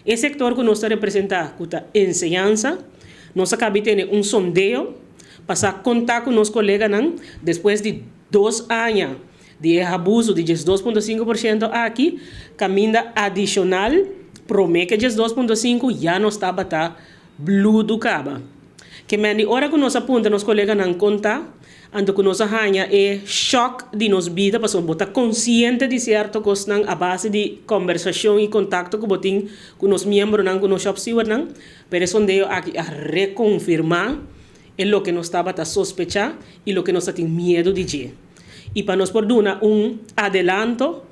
E sektor ku nos ta representá, ku ta enseñansa, nos a kaba di tene un sondeo pa sa konta ku nos koleganan despues di 2 aña di abuso di 2,5% aki, kaminda adishonal, promé ku 2,5 ya nos tabata bludu kaba. Ke men di ora ku nos a puntra nos koleganan konta, anto ku nos a haña e shock di nos bida, pasobra bo ta konsiente di sierto kosnan a base di kombersashon i kontakto ku bo tin ku nos miembronan, ku nos shop stewardnan, pero e sondeo aki a rekonfirmá e loke nos tabata sospechá i loke nos tin miedu di dje. I pa nos por duna un adelanto,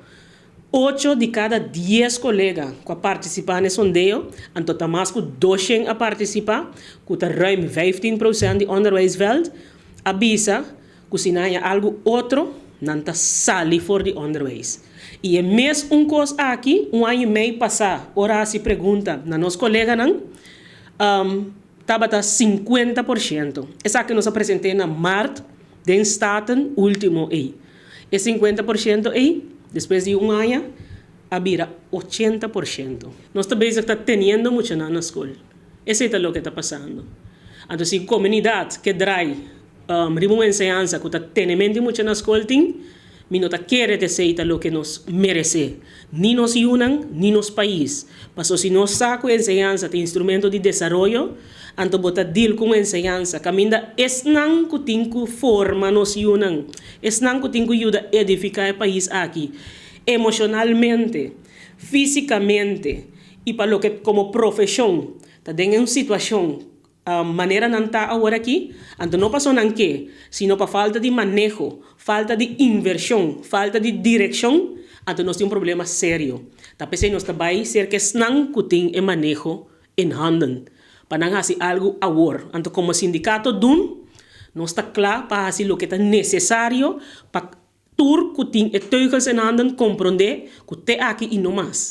8 di kada 10 kolega ku a partisipá na e sondeo, anto ta mas ku 200 a partisipá, ku ta ruim 15% di onderwijsveld, a bisa ku si nan algu otro, nan ta sali for di onderwijs. I e mesun kos aki, un aña i mei pasá, ora a hasi pregunta na nos koleganan, tabata 50%. Esaki nos a presentá na mart, den Staten último ei. E 50% ei, despues di un aña, a bira 80%. Nos ta bezig ta teniendo mucha na skol. Esei ta loke ta pasando. Anto, si komunidat ke drai riba un enseñansa ku ta tenementu mucha na skol tin, mi no ta kere ku esei ta loke nos meresé. Ni nos yunan, ni nos pais. Paso si nos sa ku enseñansa ta instrumento di desaroyo, anto bo ta deal ku enseñansa. Kaminda esnan ku tin ku forma nos yunan. Esnan ku tin ku yuda edifiká e pais aki. Emoshonalmente, físikamente, i pa loke komo profeshon, ta den un situashon manera nan ta awor aki, anto no paso nan ke, sino pa falta di maneho, falta di invershon, falta di direkshon, anto nos tin un problema serio. Ta p'esei nos ta bai serka esnan ku tin e maneho in handen. Pa nan hasi algu awor. Anto komo sindikato DUN, nos ta kla pa hasi loke ta nesesario pa tur ku tin e teugels in handen komprondé ku te aki i no mas.